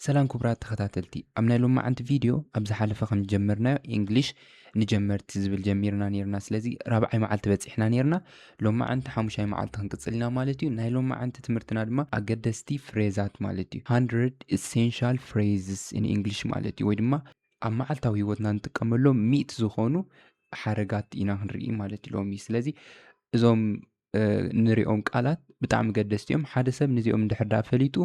ሰላም ክቡራት ተኸታተልቲ፣ ኣብ ናይ ሎማዓንቲ ቪድዮ ኣብ ዝሓለፈ ከም ጀመርናዮ፣ ኢንግሊሽ ንጀመርቲ ዝብል ጀሚርና ነይርና። ስለዚ ራብዓይ መዓልቲ በፂሕና ነይርና። ሎማዓንቲ ሓሙሻይ መዓልቲ ክንቅፅል ኢና ማለት እዩ። ናይ ሎማዓንቲ ትምህርትና ድማ ኣገደስቲ ፍሬዛት ማለት እዩ፣ hundred essential phrases in English ማለት እዩ፣ ወይ ድማ ኣብ መዓልታዊ ህይወትና እንጥቀመሎም ሚእቲ ዝኾኑ ሓረጋት ኢና ክንርኢ ማለት እዩ ሎሚ። ስለዚ እዞም ንሪኦም ቃላት ብጣዕሚ ገደስቲ እዮም። ሓደ ሰብ ነዚኦም እንድሕር ደኣ ፈሊጡ፣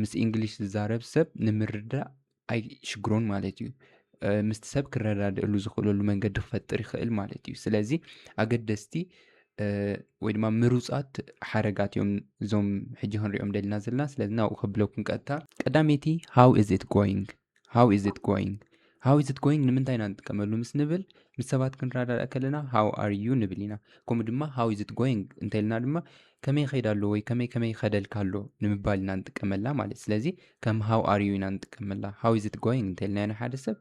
ምስ ኢንግሊሽ ዝዛረብ ሰብ ንምርዳእ ኣይሽግሮን ማለት እዩ። ምስቲ ሰብ ክረዳድእሉ ዝኽእለሉ መንገዲ ክፈጥር ይኽእል ማለት እዩ። ስለዚ ኣገደስቲ ወይ ድማ ምሩፃት ሓረጋት እዮም እዞም ሕጂ ክንሪኦም ደልና ዘለና። ስለዚ ናብኡ ከብለኩም ቀጥታ። ቀዳመይቲ፣ how is it going? How is it going? How is it going ንምንታይ ኢና ንጥቀመሉ ምስ ንብል፣ ምስ ሰባት ክንረዳዳእ ከለና how are you ንብል ኢና። ከምኡ ድማ how is it going እንተልና ድማ ከመይ ይኸይድ ኣሎ ወይ ከመይ ከመይ ይኸደልካ ኣሎ ንምባል ኢና ንጥቀመላ ማለት። ስለዚ ከም how are you ኢና ንጥቀመላ። How is it going እንተልናዮ ንሓደ ሰብ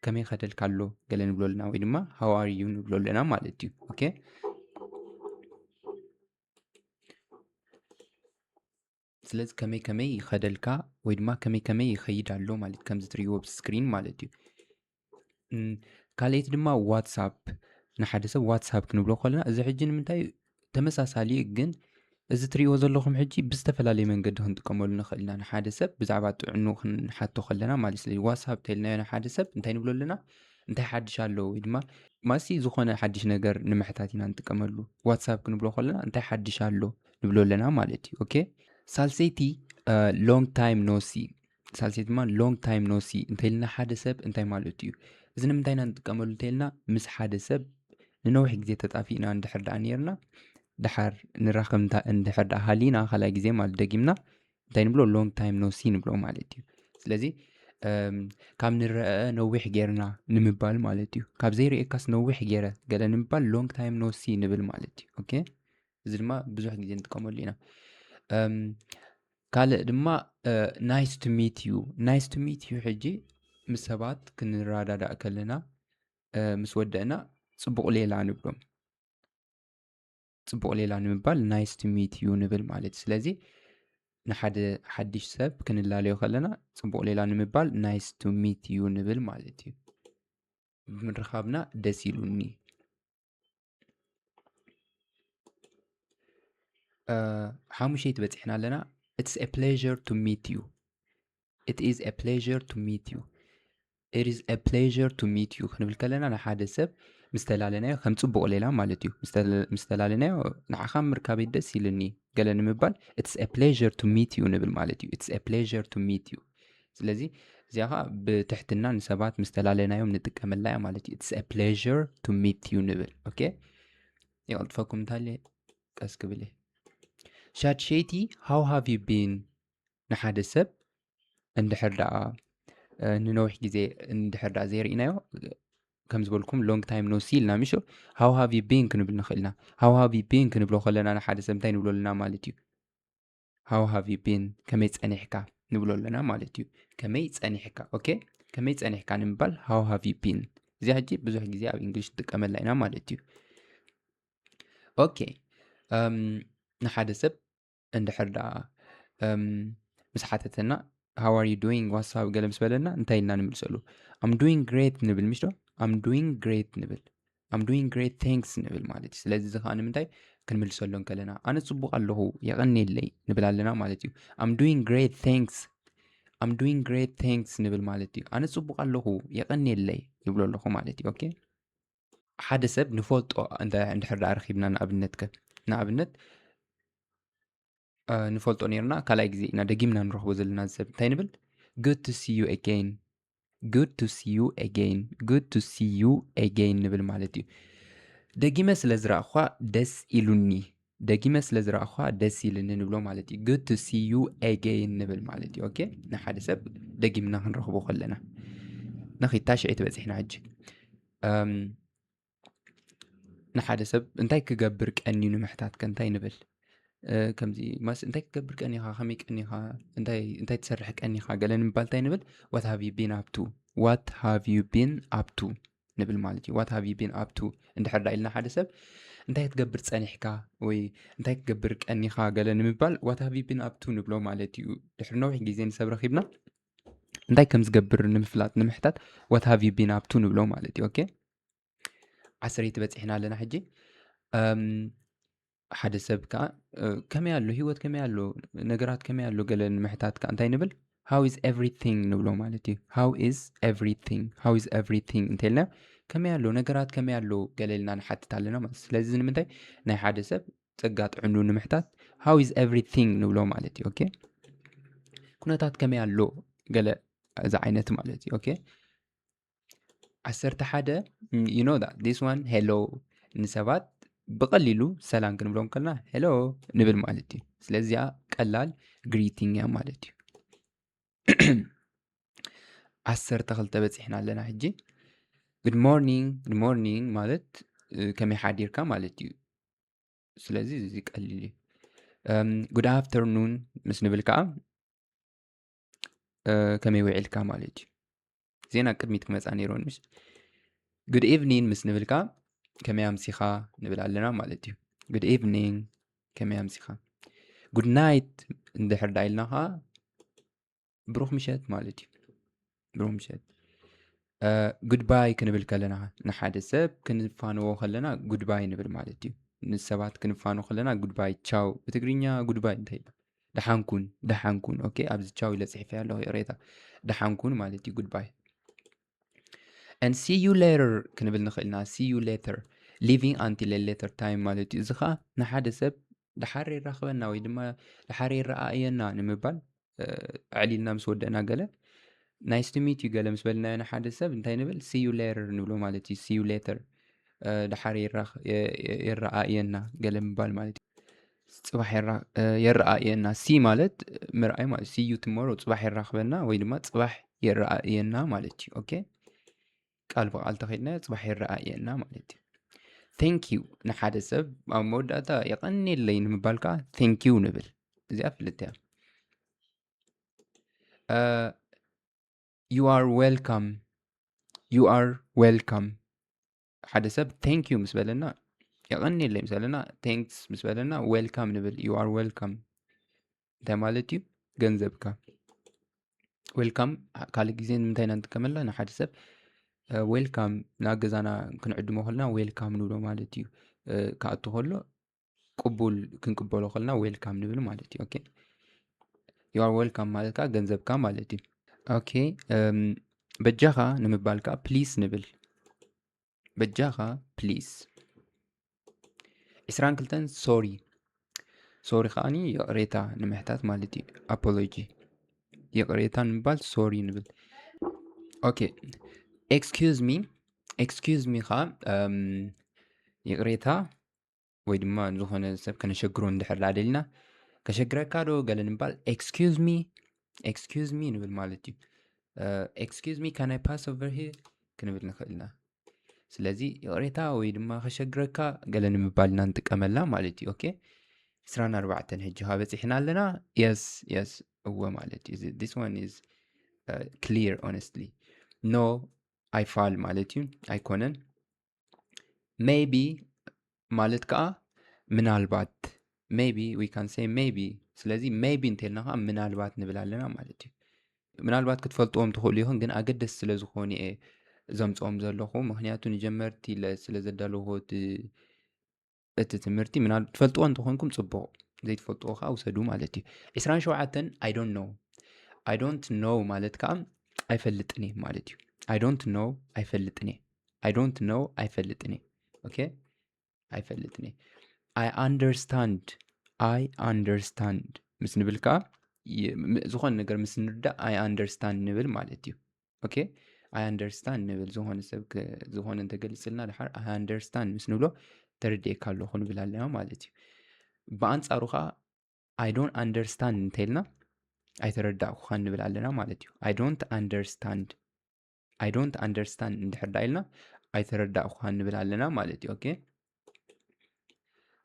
ከመይ ይኸደልካ ኣሎ ገለ ንብሎ ኣለና፣ ወይ ድማ how are you ንብሎ ኣለና ማለት እዩ። ኦኬ፣ ስለዚ ከመይ ከመይ ይኸደልካ ወይ ድማ ከመይ ከመይ ይኸይድ ኣሎ ማለት፣ ከምዚ ትርእይዎ ኣብ ስክሪን ማለት እዩ። ካልኣይቲ ድማ ዋትሳፕ። ንሓደ ሰብ ዋትሳፕ ክንብሎ ከለና፣ እዚ ሕጂ ንምንታይ ተመሳሳሊ እዩ፣ ግን እዚ ትርእይዎ ዘለኹም ሕጂ ብዝተፈላለየ መንገዲ ክንጥቀመሉ ንኽእል ኢና። ንሓደ ሰብ ብዛዕባ ጥዕኑ ክንሓቶ ከለና ማለት። ስለዚ ዋትሳፕ ተልናዮ ንሓደ ሰብ እንታይ ንብሎ ኣለና? እንታይ ሓድሽ ኣሎ? ወይ ድማ ማሲ ዝኾነ ሓድሽ ነገር ንምሕታት ኢና ንጥቀመሉ። ዋትሳፕ ክንብሎ ከለና እንታይ ሓድሽ ኣሎ ንብሎ ኣለና ማለት እዩ። ኦኬ፣ ሳልሰይቲ long time no see። ሳልሰይቲ ድማ long time no see እንተልና ሓደ ሰብ እንታይ ማለት እዩ? እዚ ንምንታይ ኢና ንጥቀመሉ እንተልና፣ ምስ ሓደ ሰብ ንነዊሕ ግዜ ተጣፊእና እንድሕር ደኣ ነርና፣ ደሓር ንራኸብ እንድሕር ደኣ ሃሊና፣ ካልኣይ ግዜ ማለት ደጊምና እንታይ ንብሎ? long time no see ንብሎ ማለት እዩ። ስለዚ ካብ ንረአ ነዊሕ ጌርና ንምባል ማለት እዩ። ካብ ዘይርእየካስ ነዊሕ ጌረ ገለ ንምባል long time no see ንብል ማለት እዩ። ኦኬ፣ እዚ ድማ ብዙሕ ግዜ ንጥቀመሉ ኢና። ካልእ ድማ nice to meet you። Nice to meet you ሕጂ ምስ ሰባት ክንረዳዳእ ከለና ምስ ወደእና ጽቡቕ ሌላ ንብሎም። ጽቡቕ ሌላ ንምባል nice to meet you ንብል ማለት። ስለዚ ንሓደ ሓድሽ ሰብ ክንላለዮ ከለና ጽቡቕ ሌላ ንምባል nice to meet you ንብል ማለት እዩ። ብምርኻብና ደስ ኢሉኒ። ሓሙሸይቲ በፂሕና ኣለና። It's a pleasure to meet you። It is a pleasure to meet you። It is a pleasure to meet you ክንብል ከለና ንሓደ ሰብ ምስ ተላለናዮ ከም ጽቡቕ ሌላ ማለት እዩ። ምስ ተላለናዮ ንዓኻ ምርካበይ ደስ ኢልኒ ገለ ንምባል it's a pleasure to meet you ንብል ማለት እዩ። It's a pleasure to meet you። ስለዚ እዚኣ ኸዓ ብትሕትና ንሰባት ምስ ተላለናዮም ንጥቀመላ እያ ማለት እዩ። It's a pleasure to meet you ንብል። ኦኬ፣ የቐልጥፈኩም እንታለ ቀስ ክብል እየ። ሻድሸይቲ how have you been? ንሓደ ሰብ እንድሕር ደኣ ንነዊሕ ግዜ እንድሕር ደኣ ዘይርኢናዮ፣ ከም ዝበልኩም long time no see ኢልና ምሽ? How have you been ክንብል ንኽእል ኢና። How have you been ክንብሎ ከለና ንሓደ ሰብ እንታይ ንብሎ ኣለና ማለት እዩ? How have you been? ከመይ ጸኒሕካ ንብሎ ኣለና ማለት እዩ። ከመይ ጸኒሕካ? ኦኬ፣ ከመይ ጸኒሕካ ንምባል how have you been። እዚኣ ሕጂ ብዙሕ ግዜ ኣብ ኢንግሊሽ ንጥቀመላ ኢና ማለት እዩ። ኦኬ፣ ንሓደ ሰብ እንድሕር ደኣ ምስ ሓተተና how are you doing፣ what's up ገለ ምስ በለና እንታይ ኢልና ንምልሰሉ? I'm doing great ንብል ምሽ ዶ? I'm doing great ንብል። I'm doing great thanks ንብል ማለት እዩ። ስለዚ እዚ ከዓ ንምንታይ ክንምልሰሉ እንከለና ኣነ ጽቡቕ ኣለኹ የቐንየለይ ንብል ኣለና ማለት እዩ። I'm doing great thanks። I'm doing great thanks ንብል ማለት እዩ። ኣነ ጽቡቕ ኣለኹ የቐንየለይ ይብሎ ኣለኹ ማለት እዩ። ኦኬ፣ ሓደ ሰብ ንፈልጦ እንድሕር ደኣ ረኺብና፣ ንኣብነት ከ ንኣብነት ንፈልጦ ነርና ካልኣይ ግዜ ኢና ደጊምና ንረኽቦ ዘለና ሰብ እንታይ ንብል? Good to see you again። Good to see you again። Good to see you again ንብል ማለት እዩ። ደጊመ ስለ ዝረኣኹኻ ደስ ኢሉኒ። ደጊመ ስለ ዝረኣኹኻ ደስ ኢልኒ ንብሎ ማለት እዩ። Good to see you again ንብል ማለት እዩ። ኦኬ፣ ንሓደ ሰብ ደጊምና ክንረኽቦ ከለና። ነኺታ ሽዒ ትበፂሕና ሕጂ። ንሓደ ሰብ እንታይ ክገብር ቀንዩ ንምሕታት ከ እንታይ ንብል? ከምዚ ማስ እንታይ ክገብር ቀኒኻ፣ ከመይ ቀኒኻ፣ እንታይ እንታይ ትሰርሕ ቀኒኻ ገለ ንምባል እንታይ ንብል? What have you been up to? What have you been up to ንብል ማለት እዩ። What have you been up to እንድሕር ዳ ኢልና ሓደ ሰብ እንታይ ክትገብር ጸኒሕካ ወይ እንታይ ክገብር ቀኒኻ ገለ ንምባል what have you been up to ንብሎ ማለት እዩ። ድሕሪ ነዊሕ ግዜ ንሰብ ረኺብና እንታይ ከም ዝገብር ንምፍላጥ ንምሕታት what have you been up to ንብሎ ማለት እዩ። ኦኬ፣ ዓሰርተ በፂሕና ኣለና ሕጂ። እም፣ ሓደ ሰብ ከዓ እ፣ ከመይ ኣሎ፣ ህይወት ከመይ ኣሎ፣ ነገራት ከመይ ኣሎ ገለ ንምሕታት ከዓ እንታይ ንብል? How is everything ንብሎ ማለት እዩ። How is everything? How is everything እንተልና ከመይ ኣሎ፣ ነገራት ከመይ ኣሎ ገለ ኢልና ንሓትት ኣለና ማለት እዩ። ስለዚ እዚ ንምንታይ? ናይ ሓደ ሰብ ጸጋ ጥዕኑ ንምሕታት how is everything ንብሎ ማለት እዩ። ኦኬ፣ ኩነታት ከመይ ኣሎ ገለ እዚ ዓይነት ማለት እዩ። ኦኬ፣ ዓሰርተ ሓደ፣ you know that this one hello ንሰባት ብቐሊሉ ሰላም ክንብሎም ከለና hello ንብል ማለት እዩ። ስለዚኣ ቀላል greeting እያ ማለት እዩ። ዓሰርተ ክልተ በፂሕና ኣለና ሕጂ። Good morning፣ good morning ማለት እ፣ ከመይ ሓዲርካ ማለት እዩ። ስለዚ እዚ ቀሊል እዩ። እም፣ good afternoon ምስ ንብል ከዓ እ፣ ከመይ ውዒልካ ማለት እዩ። ዜና ቅድሚት ክመፃ ነይሮን ምሽ። Good evening ምስ ንብል ከዓ ከመይ ኣምሲኻ ንብል ኣለና ማለት እዩ። Good evening፣ ከመይ ኣምሲኻ። Good night እንድሕር ዳ ኢልና ከዓ ብሩኽ ምሸት ማለት እዩ። ብሩኽ ምሸት። እ፣ good bye ክንብል ከለና ንሓደ ሰብ ክንፋንዎ ከለና good bye ንብል ማለት እዩ። ንሰባት ክንፋኖ ከለና good bye፣ ቻው። ብትግርኛ good bye እንታይ እዩ? ደሓንኩን፣ ደሓንኩን። ኦኬ፣ ኣብዚ ቻው ኢለ ጽሒፈ ኣለኹ፣ ይቕሬታ። ደሓንኩን ማለት እዩ good bye። And see you later ክንብል ንኽእል ኢና። See you later፣ living until a later time ማለት እዩ። እዚ ኸኣ ንሓደ ሰብ ደሓር የራኽበና ወይ ድማ ደሓር የረኣእየና ንምባል፣ እ፣ ኣዕሊልና ምስ ወደእና ገለ nice to meet you ገለ ምስ በልናዮ ንሓደ ሰብ እንታይ ንብል? See you later ንብሎ ማለት እዩ። See you later፣ እ፣ ደሓር የራኽ-፣ የ-፣ የ-፣ የረኣእየና ገለ ምባል ማለት እዩ። ጽባሕ የራ-፣ እ፣ የረኣእየና። See ማለት ምርኣይ ማለት፣ see you tomorrow፣ ጽባሕ የራኽበና ወይ ድማ ጽባሕ የረኣእየና ማለት እዩ። ኦኬ፣ ቃል ብቓል ተኸድናዮ ጽባሕ የረኣእየና ማለት እዩ። Thank you ንሓደ ሰብ ኣብ መወዳእታ የቐንየለይ ንምባል ከዓ thank you ንብል። እዚኣ ፍልጥ እያ። እ፣ you are welcome፣ you are welcome። ሓደ ሰብ thank you ምስ በለና፣ የቐንየለይ ምስ በለና፣ thanks ምስ በለና፣ welcome ንብል። You are welcome እንታይ ማለት እዩ? ገንዘብካ። Welcome ካልእ ግዜ ንምንታይ ኢና ንጥቀመላ? ንሓደ ሰብ፣ እ፣ welcome ናብ ገዛና ክንዕድሞ ከለና welcome ንብሎ ማለት እዩ። እ፣ ክኣቱ ከሎ ቅቡል ክንቅበሎ ከለና welcome ንብል ማለት እዩ። ኦኬ፣ you are welcome ማለት ከዓ ገንዘብካ ማለት እዩ። ኦኬ፣ እም፣ በጃኻ ንምባል ከዓ please ንብል። በጃኻ please። ዕስራን ክልተን sorry፣ sorry ከዓኒ ይቕሬታ ንምሕታት ማለት እዩ። Apology፣ ይቕሬታ ንምባል sorry ንብል። ኦኬ፣ excuse me፣ excuse me ከዓ፣ እም፣ ይቕሬታ ወይ ድማ ዝኾነ ሰብ ከነሸግሮ እንድሕር ደኣ ደሊና፣ "ከሸግረካ ዶ?" ገለ ንምባል፣ "Excuse me፣ excuse me" ንብል ማለት እዩ። እ፣ "Excuse me, can I pass over here?" ክንብል ንኽእል ኢና። ስለዚ ይቕሬታ ወይ ድማ "ከሸግረካ" ገለ ንምባል ኢና ንጥቀመላ ማለት እዩ። ኦኬ፣ ዕስራን ኣርባዕተን ሕጂ ኸዓ በጺሕና ኣለና። የስ፣ የስ፣ እወ ማለት እዩ። እዚ፣ this one is፣ እ፣ clear, honestly። ኖ፣ ኣይፋል ማለት እዩ፣ ኣይኮነን። Maybe ማለት ከዓ ምናልባት፣ maybe we can say maybe። ስለዚ maybe እንተልና ከዓ ምናልባት ንብል ኣለና ማለት እዩ። ምናልባት ክትፈልጥዎም ትኽእሉ ኢኹም፣ ግን ኣገደስቲ ስለ ዝኾኑ እየ ዘምፅኦም ዘለኹ። ምኽንያቱ ንጀመርቲ ኢለ ስለ ዘዳለኹ እቲ፣ እቲ ትምህርቲ ምናል-፣ ትፈልጥዎ እንተኾንኩም ፅቡቕ፣ ዘይትፈልጥዎ ከዓ ውሰዱ ማለት እዩ። ዕስራን ሸውዓተን I don't know። I don't know ማለት ከዓ ኣይፈልጥን እየ ማለት እዩ። I don't know፣ ኣይፈልጥን እየ። I don't know፣ ኣይፈልጥን እየ። ኦኬ፣ ኣይፈልጥን እየ። I understand፣ I understand ምስ ንብል ከዓ ይ-፣ ም-፣ ዝኾነ ነገር ምስ ንርዳእ I understand ንብል ማለት እዩ። ኦኬ፣ I understand ንብል። ዝኾነ ሰብ ከ-፣ ዝኾነ እንተገሊጽልና ድሓር I understand ምስ ንብሎ ተረዲኤካ ኣለኹ ንብል ኣለና ማለት እዩ። ብኣንጻሩ ከዓ I don't understand እንተኢልና ኣይተረዳእኩኻን ንብል ኣለና ማለት እዩ። I don't understand፣ I don't understand እንድሕር ደኣ ኢልና ኣይተረዳእኩኻን ንብል ኣለና ማለት እዩ። ኦኬ፣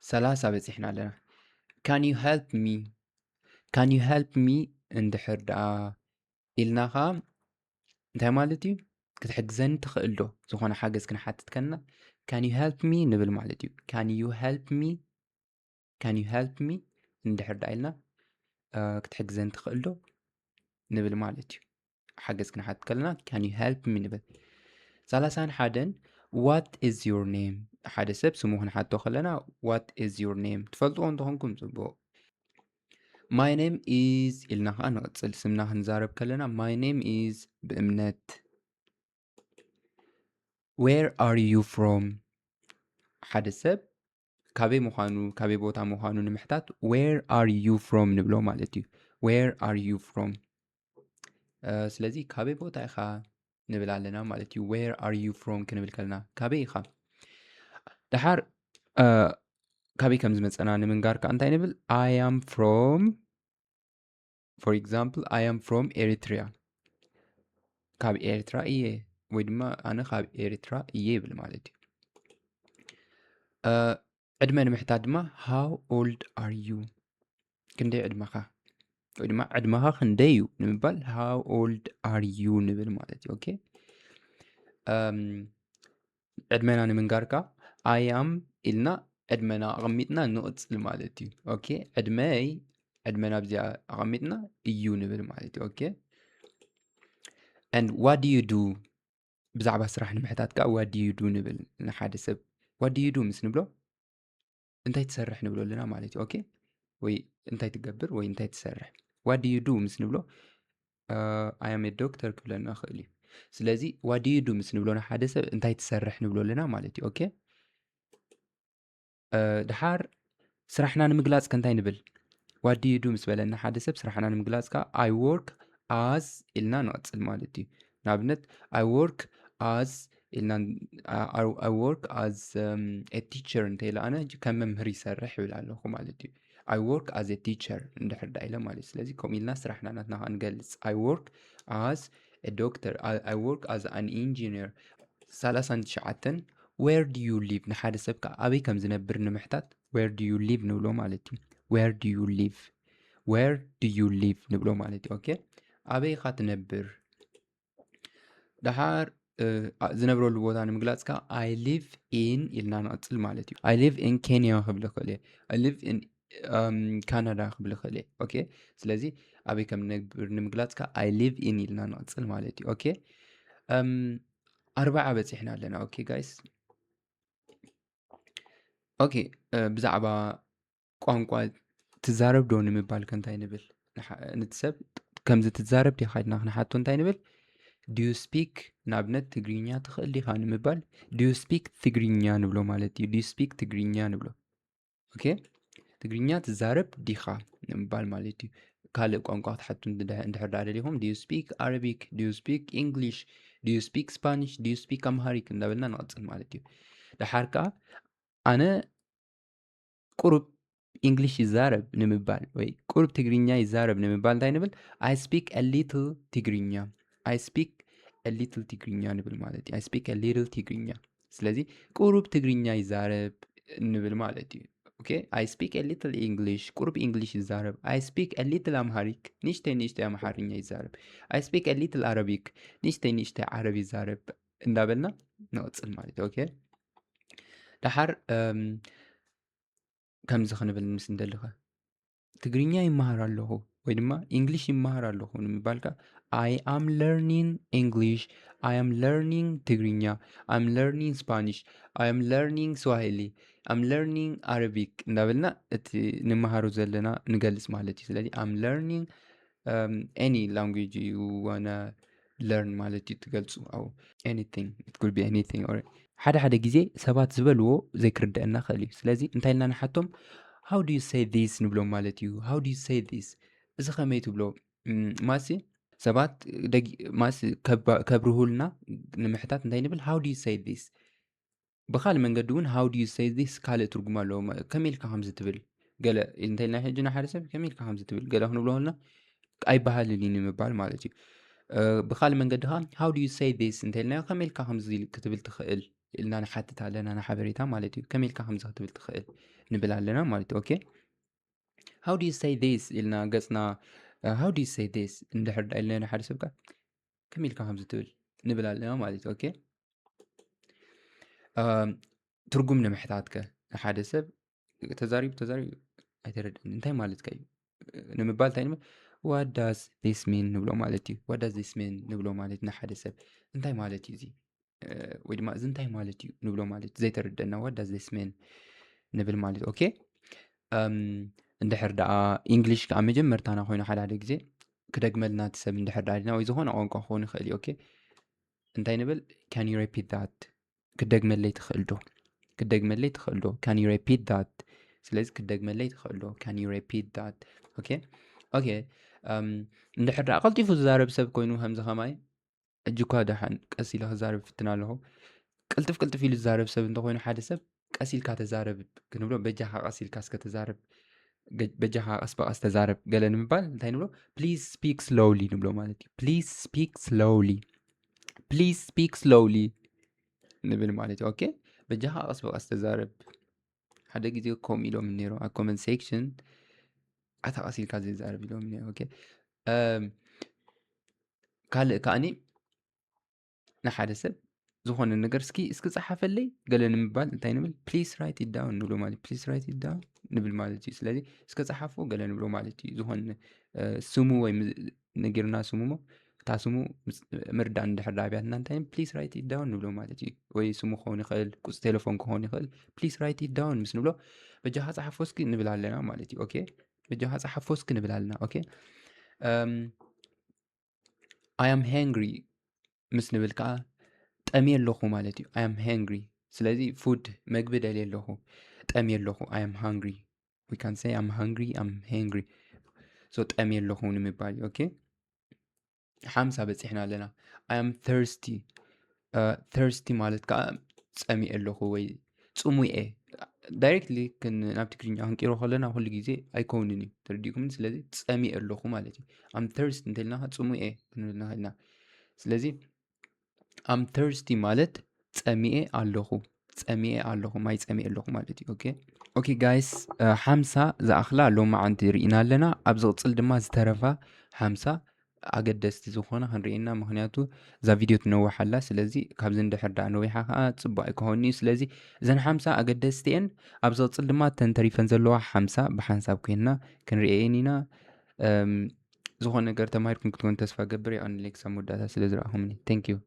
ሰላሳ በጺሕና ኣለና። Can you help me? Can you help me እንድሕር ደኣ ኢልና ኸዓ እንታይ ማለት እዩ? ክትሕግዘኒ ትኽእል ዶ? ዝኾነ ሓገዝ ክንሓትት ከለና can you help me ንብል ማለት እዩ። Can you help me? Can you help me? እንድሕር ደኣ ኢልና፣ እ፣ ክትሕግዘኒ ትኽእል ዶ ንብል ማለት እዩ። ሓገዝ ክንሓት ከለና can you help me ንብል። ሰላሳን ሓደን what is your name? ሓደ ሰብ ስሙ ክንሓቶ ከለና what is your name? ትፈልጥዎ እንተኾንኩም ጽቡቕ። My name is ኢልና ከዓ ንቕጽል። ስምና ክንዛረብ ከለና my name is ብእምነት። Where are you from? ሓደ ሰብ ካበይ ምዃኑ፣ ካበይ ቦታ ምዃኑ ንምሕታት where are you from ንብሎ ማለት እዩ። Where are you from? ስለዚ ካበይ ቦታ ኢኻ ንብል ኣለና ማለት እዩ። Where are you from ክንብል ከለና ካበይ ኢኻ? ደሓር ካበይ ከም ዝመፀና ንምንጋር ከዓ እንታይ ንብል? I am from for example I am from Eritrea። ካብ ኤርትራ እየ ወይ ድማ ኣነ ካብ ኤርትራ እየ ይብል ማለት እዩ። ዕድመ ንምሕታት ድማ how old are you? ክንደይ ዕድመኻ? ወይ ድማ ዕድመኻ ክንደይ እዩ ንምባል how old are you ንብል ማለት እዩ። ኦኬ። ዕድመና ንምንጋር ከዓ I am ኢልና ዕድመና ኣቐሚጥና ንቕጽል ማለት እዩ። ኦኬ። ዕድመይ ዕድመና ኣብዚኣ ኣቐሚጥና እዩ ንብል ማለት እዩ። ኦኬ። And what do you do? ብዛዕባ ስራሕ ንምሕታት ከዓ what do you do ንብል ንሓደ ሰብ። What do you do ምስ ንብሎ እንታይ ትሰርሕ ንብሎ ኣለና ማለት እዩ። ኦኬ። ወይ እንታይ ትገብር ወይ እንታይ ትሰርሕ። What do you do ምስ ንብሎ I am a doctor ክብለና ይኽእል እዩ። ስለዚ what do you do ምስ ንብሎ ንሓደ ሰብ እንታይ ትሰርሕ ንብሎ ኣለና ማለት እዩ። ኦኬ። ድሓር ስራሕና ንምግላጽ ከ እንታይ ንብል? What do you do ምስ በለና ሓደ ሰብ ስራሕና ንምግላጽ ከኣ I work as ኢልና ንቕጽል ማለት እዩ። ንኣብነት I work as ኢልና I work as a teacher እንተ ኢለ ኣነ ከም መምህር ይሰርሕ ይብል ኣለኹ ማለት እዩ። I work as a teacher እንድሕር ዳ ኢለ ማለት እዩ። ስለዚ ከምኡ ኢልና ስራሕና ናትና ከኣ ንገልጽ። I work as a doctor. I work as an engineer. ሰላሳን ትሽዓተን where do you live ንሓደ ሰብ ከኣ ኣበይ ከም ዝነብር ንምሕታት where do you live ንብሎ ማለት እዩ። Where do you live? Where do you live ንብሎ ማለት እዩ። ኦኬ። ኣበይ ኢኻ ትነብር? ደሓር ዝነብረሉ ቦታ ንምግላጽ ከኣ I live in ኢልና ንቕጽል ማለት እዩ። I live in Kenya ክብል ይኽእል እየ። I live in Canada ክብል ይኽእል እየ። ኦኬ። ስለዚ ኣበይ ከም ንነብር ንምግላጽ ከኣ I live in ኢልና ንቕጽል ማለት እዩ። ኦኬ። ኣርባዓ በጺሕና ኣለና። ኦኬ ጋይስ። ኦኬ። ብዛዕባ ቋንቋ ትዛረብ ዶ ንምባል ከ እንታይ ንብል? ንሓ- ነቲ ሰብ ከምዚ ትዛረብ ዲኻ ኢልና ክንሓቶ እንታይ ንብል? Do you speak ንኣብነት ትግርኛ ትኽእል ዲኻ ንምባል do you speak ትግርኛ ንብሎ ማለት እዩ። Do you speak ትግርኛ ንብሎ። ኦኬ። ትግርኛ ትዛረብ ዲኻ ንምባል ማለት እዩ። ካልእ ቋንቋ ክትሓቱ እንድሕር ዳ ደሊኹም do you speak Arabic? Do you speak English? Do you speak Spanish? Do you speak Amharic? እንዳበልና ንቐጽል ማለት እዩ። ደሓር ከኣ ኣነ ቁሩብ እንግሊሽ ይዛረብ ንምባል ወይ ቁሩብ ትግርኛ ይዛረብ ንምባል እንታይ ንብል? I speak a little ትግርኛ። I speak a little ትግርኛ ንብል ማለት እዩ። I speak a little ትግርኛ። ስለዚ ቁሩብ ትግርኛ ይዛረብ ንብል ማለት እዩ። ኦኬ። I speak a little English ቁሩብ እንግሊሽ ይዛረብ። I speak a little Amharic ንእሽተይ ንእሽተይ ኣምሓርኛ ይዛረብ። I speak a little Arabic ንእሽተይ ንእሽተይ ዓረብ ይዛረብ እንዳበልና ንቕጽል ማለት እዩ። ኦኬ። ደሓር ከምዚ ክንብል ምስ እንደልኸ ትግርኛ ይመሃር ኣለኹ ወይ ድማ እንግሊሽ ይመሃር ኣለኹ ንምባልካ I am learning English, I am learning ትግርኛ, I am learning Spanish, I am learning Swahili, I am learning Arabic እንዳበልና እቲ ንመሃሮ ዘለና ንገልጽ ማለት እዩ። ስለዚ I am learning any language you wanna learn ማለት እዩ ትገልጹ። ኣው anything, it could be anything or ሓደ ሓደ ግዜ ሰባት ዝበልዎ ዘይክርደአና ክእል እዩ። ስለዚ እንታይ ኢልና ንሓቶም? How do you say this ንብሎም ማለት እዩ። How do you say this? እዚ ከመይ ትብሎ? ማሲ ሰባት ማሲ ከብርሁልና ንምሕታት እንታይ ንብል? How do you say this? ብካልእ መንገዲ እውን how do you say this ካልእ ትርጉም ኣለዎ። ከመይ ኢልካ ከምዚ ትብል ገለ እንተ ኢልና ሕጂ ንሓደ ሰብ ከመይ ኢልካ ከምዚ ትብል ገለ ክንብሎ ከለና ኣይበሃልን እዩ ንምባል ማለት እዩ። ብካልእ መንገዲ ከዓ how do you say this እንተ ኢልናዮ ከመይ ኢልካ ከምዚ ክትብል ትኽእል ኢልና ንሓትት ኣለና ንሓበሬታ ማለት እዩ። ከመይ ኢልካ ከምዚ ክትብል ትኽእል ንብል ኣለና ማለት እዩ። ኦኬ። How do you say this ኢልና ገጽና how do you say this እንድሕር ዳ ኢልና ንሓደ ሰብ ከ ከመይ ኢልካ ከምዚ ትብል ንብል ኣለና ማለት እዩ። ኦኬ። ትርጉም ንምሕታት ከ ንሓደ ሰብ ተዛሪቡ ተዛሪቡ ኣይተረድእን እንታይ ማለትካ እዩ ንምባል እንታይ ንብል? what does this mean ንብሎ ማለት እዩ። What does this mean ንብሎ ማለት ንሓደ ሰብ እንታይ ማለት እዩ እዚ? ወይ ድማ እዚ እንታይ ማለት እዩ ንብሎ ማለት እዩ። ዘይተረደና what does this mean ንብል ማለት እዩ። ኦኬ፣ እንድሕር ደኣ ኢንግሊሽ ከዓ መጀመርታና ኮይኑ ሓደ ሓደ ግዜ ክደግመልና እቲ ሰብ እንድሕር ደኣ ዲና ወይ ዝኾነ ቋንቋ ክኸውን ይኽእል እዩ። ኦኬ፣ እንታይ ንብል? Can you repeat that? ክደግመለይ ትኽእል ዶ? ክደግመለይ ትኽእል ዶ? Can you repeat that? ስለዚ ክደግመለይ ትኽእል ዶ? Can you repeat that? ኦኬ፣ ኦኬ። እንድሕር ደኣ ቀልጢፉ ዝዛረብ ሰብ ኮይኑ ከምዚ ከማይ፣ እጅኳ ደሓን ቀስ ኢለ ክዛረብ ፍትን ኣለኹ። ቅልጥፍ ቅልጥፍ ኢሉ ዝዛረብ ሰብ እንተኾይኑ ሓደ ሰብ ቀስ ኢልካ ተዛረብ ክንብሎ፣ በጃኻ ቀስ ኢልካ እስከ ተዛረብ፣ በጃኻ ቀስ በቀስ ተዛረብ ገለ ንምባል እንታይ ንብሎ? Please speak slowly ንብሎ ማለት እዩ። Please speak slowly፣ please speak slowly ንብል ማለት እዩ። ኦኬ፣ በጃኻ ቀስ በቀስ ተዛረብ። ሓደ ግዜ ከምኡ ኢሎም ነይሩ ኣብ ኮመንት ሴክሽን፣ ኣታ ቀስ ኢልካ ዘይዛረብ ኢሎም ነይሩ። ኦኬ፣ ካልእ ከዓኒ ንሓደ ሰብ ዝኾነ ነገር እስኪ እስኪ ጸሓፈለይ ገለ ንምባል እንታይ ንብል? Please write it down ንብሎ ማለት፣ please write it down ንብል ማለት እዩ። ስለዚ እስከ ጸሓፎ ገለ ንብሎ ማለት እዩ። ዝኾነ ስሙ ወይ ነጊርና ስሙ ሞ እታ ስሙ ምርዳእ እንድሕር ዳብያትና እንታይ please write it down ንብሎ ማለት እዩ። ወይ ስሙ ክኸውን ይኽእል፣ ቁጽሪ ቴሌፎን ክኸውን ይኽእል። Please write it down ምስ ንብሎ በጃኻ ጸሓፎ እስኪ ንብል ኣለና ማለት እዩ። ኦኬ፣ በጃኻ ጸሓፎ እስኪ ንብል ኣለና። ኦኬ፣ I am hungry ምስ ንብል ከዓ ጠምየ ኣለኹ ማለት እዩ። I am hungry። ስለዚ ፉድ መግቢ ደልየ ኣለኹ፣ ጠምየ ኣለኹ። I am hungry። We can say I'm hungry, I'm hungry። So ጠምየ ኣለኹ ንምባል እዩ። ኦኬ፣ ሓምሳ በፂሕና ኣለና። I am thirsty። Thirsty ማለት ከዓ ጸሚኤ ኣለኹ ወይ ጽሙኤ። ዳይሬክትሊ ናብ ትግርኛ ክንቅይሮ ከለና ኩሉ ግዜ ኣይከውንን እዩ፣ ተረዲእኩም? ስለዚ ጸሚኤ ኣለኹ ማለት እዩ። I'm thirsty እንተልና ጽሙኤ ክንብል ንኽእል ኢና። ስለዚ I'm thirsty ማለት ጸሚኤ ኣለኹ፣ ጸሚኤ ኣለኹ፣ ማይ ጸሚኤ ኣለኹ ማለት እዩ። ኦኬ፣ ኦኬ ጋይስ፣ ሓምሳ ዝኣኽላ ሎማዓንቲ ርኢና ኣለና። ኣብ ዝቕጽል ድማ ዝተረፋ ሓምሳ ኣገደስቲ ዝኾና ክንርኢ ኢና። ምኽንያቱ እዛ ቪድዮ ትነውሕ ኣላ። ስለዚ ካብዚ እንድሕር ደኣ ነዊሓ ከዓ ጽቡቕ ኣይክኸውን እዩ። ስለዚ እዘን ሓምሳ ኣገደስቲ እየን። ኣብ ዝቕጽል ድማ እተን ተሪፈን ዘለዋ ሓምሳ ብሓንሳብ ኮይንና ክንርእየን ኢና። ዝኾነ ነገር ተማሂርኩም ክትኮኑ ተስፋ ገብር። የቐንለይ ክሳብ መወዳእታ ስለ ዝረኣኹምኒ። Thank you።